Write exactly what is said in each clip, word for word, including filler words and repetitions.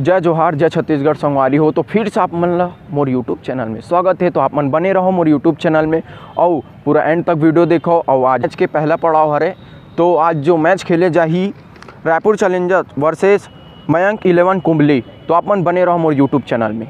जय जोहार, जय छत्तीसगढ़ संगवारी हो। तो फिर से आप मन ला मोर YouTube चैनल में स्वागत है। तो आप मन बने रहो मोर YouTube चैनल में, अउ पूरा एंड तक वीडियो देखो। अउ आज के पहला पड़ाव हरे, तो आज जो मैच खेले जाही Raipur challenger versus Mayank eleven Kumble, तो आप मन बने रहो मोर YouTube चैनल में।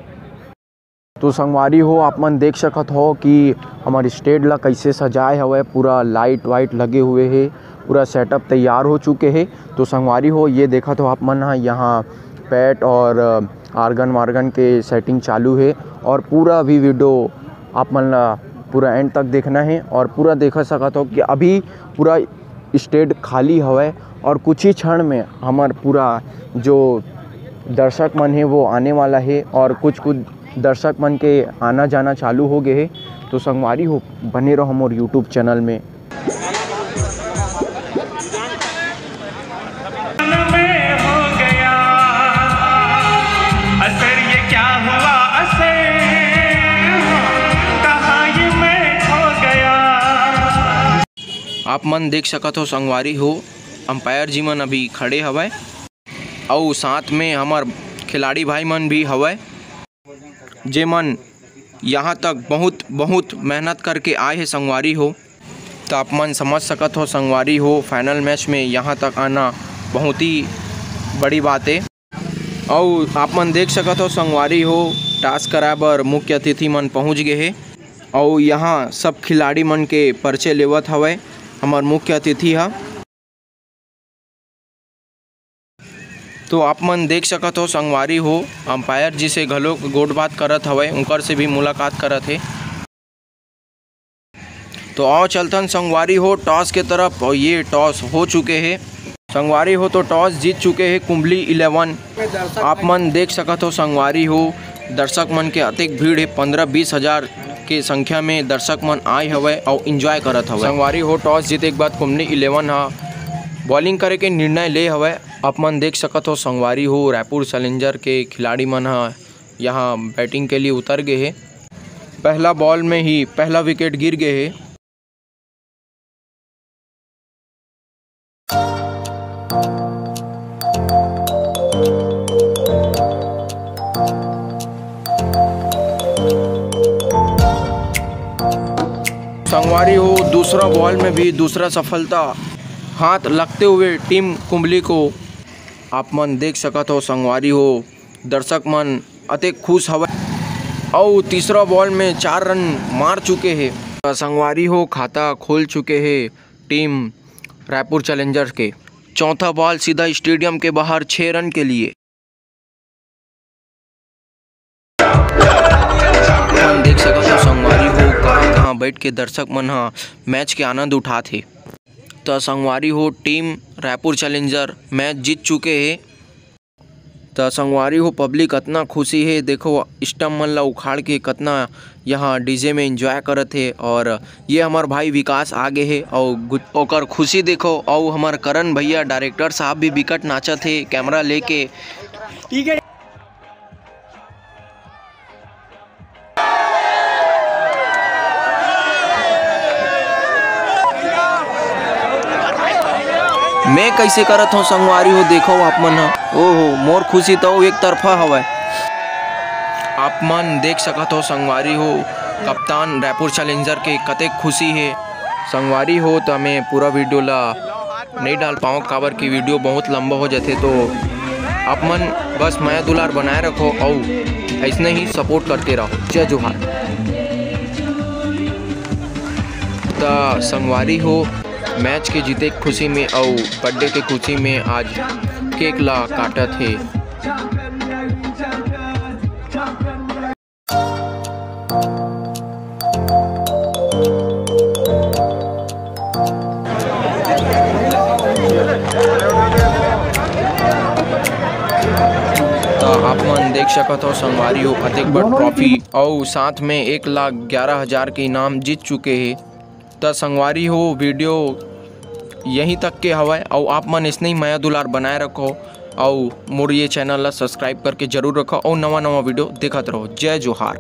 तो संगवारी हो, आप मन देख सकत हो कि हमर स्टेज ला कैसे सजाए हवय, पूरा लाइट वाइट लगे हुए हे, पूरा सेटअप तैयार हो चुके हे। तो संगवारी हो, ये देखत हो आप मन ह, यहाँ पैट और, अ, आर्गन वार्गन के सेटिंग चालू हे और पूरा अभी वीडियो आप मन ला पूरा एंड तक देखना हे और पूरा देख सकत हो कि अभी पूरा स्टेज खाली हवय और कुछ ही क्षण में हमर पूरा जो दर्शक मन हे वो आने वाला हे और कुछ कुछ दर्शक मन के आना जाना चालू हो गए हे। तो संगवारी हो, बने रहो मोर YouTube चैनल में। आप मन देख सकत हो संगवारी हो, अंपायर जी मन अभी खड़े हवय अउ साथ में हमर खिलाड़ी भाई मन भी हवय, जेमन यहाँ तक बहुत, बहुत मेहनत करके आए हे संगवारी हो। तो आप मन समझ सकत हो संगवारी हो, फाइनल मैच में यहाँ तक आना बहुत ही बड़ी बात है। अउ आप मन देख सकत हो संगवारी हो, टॉस कराए बर मुख्य अतिथि मन पहुँच गए हे अउ यहाँ सब खिलाड़ी मन के परिचय लेवत हवय हमर मुख्य अतिथि ह। तो आप मन देख सकत हो संगवारी हो, अंपायर जी से घलो गोठ बात करत हवय, उनकर से भी मुलाकात करत हे। तो आओ चलथन संगवारी हो टॉस के तरफ, और ये टॉस हो चुके हे संगवारी हो। तो टॉस जीत चुके हे कुंबली इलेवन। आप मन देख सकत हो संगवारी हो, दर्शक मन के अतेक भीड़ हे, पंद्रह बीस हजार के संख्या में दर्शक मन आए हवय अउ एंजॉय करत हवय। संगवारी हो, टॉस जीते के बाद कुंबली इलेवन ह बॉलिंग करे के निर्णय ले हवय। आप मन देख सकत हो संगवारी हो, रायपुर चैलेंजर के खिलाड़ी मन ह यहाँ बैटिंग के लिए उतर गए हे। पहला बॉल में ही पहला विकेट गिर गए हे। संगवारी हो, दूसरा बॉल में भी दूसरा सफलता हाथ लगते हुए टीम कुंबली को आप मन देख सकत हो संगवारी हो, दर्शक मन अतेक खुश हवय। अउ तीसरा बॉल में चार रन मार चुके हे। संगवारी हो, खाता खोल चुके हे टीम रायपुर चैलेंजर्स के। चौथा बॉल सीधा स्टेडियम के बाहर छः रन के लिए। अपन देख सकत हो संगवारी हो, कहाँ-कहाँ बैठ के दर्शक मन ह मैच के आनंद उठात हे। त संगवारी हो, टीम रायपुर चैलेंजर मैच जीत चुके हे। त संगवारी हो, पब्लिक अतना खुशी हे, देखो स्टंप मन ला उखाड़ के कतना यहाँ डीजे में एंजॉय करत हे। और ये हमर भाई विकास आ गे हे और गु-, ओकर खुशी देखो। और हमर करण भैया डायरेक्टर साहब भी बिकट नाचत हे कैमरा लेके। ठीक है। मैं कैसे करत हूँ संगवारी हो, देखो आप मन ह। ओहो, मोर खुशी तो एक तरफा हवय। आप मन देख सकत हो संगवारी हो, कप्तान रायपुर चैलेंजर के कतेक खुशी हे। संगवारी हो, त मैं पूरा वीडियो ला नहीं डाल पाऊँ, काबर कि वीडियो बहुत लंबा हो जाथे। तो आप मन बस मया दुलार बनाए रखो अउ ऐसने ही सपोर्ट करते रहो। जय जोहार। त संगवारी हो, मैच के जीते के खुशी में अउ बर्थडे के खुशी में आज केक ला काटत हे। त आप मन देख सकत हो संगवारी हो, अतेक बड़ ट्रॉफी अउ साथ में एक लाख ग्यारह हजार के इनाम जीत चुके हे। त संगवारी हो, वीडियो यहीं तक के हवय अउ आप मन इसने ही मया दुलार बनाए रखो अउ मोर ये चैनल ला सब्सक्राइब करके जरूर रखो अउ नवा नवा वीडियो देखत रहो। जय जोहार।